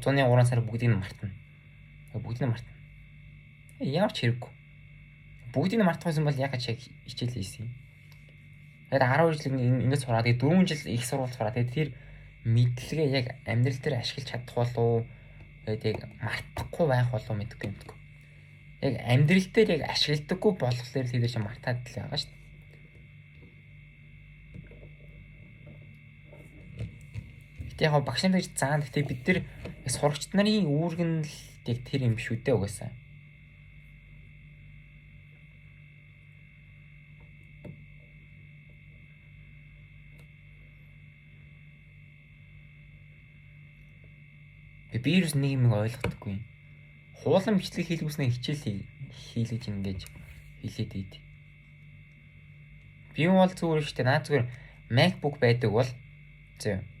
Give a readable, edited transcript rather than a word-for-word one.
Зуны 3 сар бүгдийг нь мартна. Бүгдийг нь мартна. Ямар ч хэрэггүй. Бүгдийг нь мартах байсан бол яг ч яг хичээл хийсэн юм. Тэгээд 12 жил ингэж сураад, тэгээд 4 жил их сургууль сураад, тэгээд тэр мэдлэгээ яг амьдрал дээр ашиглаж чадах болов, тэгээд яг мартахгүй байх болов, мэдэхгүй юм. Яг амьдрал дээр яг ашигладаггүй болохоор тэр чинь мартаад л байгаа шүү дээ. Гэтэ яг багш нар гэж заана. Гэтэ бид нар сурагчид нарын үүрэг нь л яг тэр юм шүү дээ угаасаа. Би вирус нэг юм ойлгохдоггүй. Хуулан бичлэг хийлгүүснээ хичээл хийлгэж ингэж хэлээд ийд. Би бол зүгээр шүү дээ. Наа зүгээр MacBook байдаг бол зөө.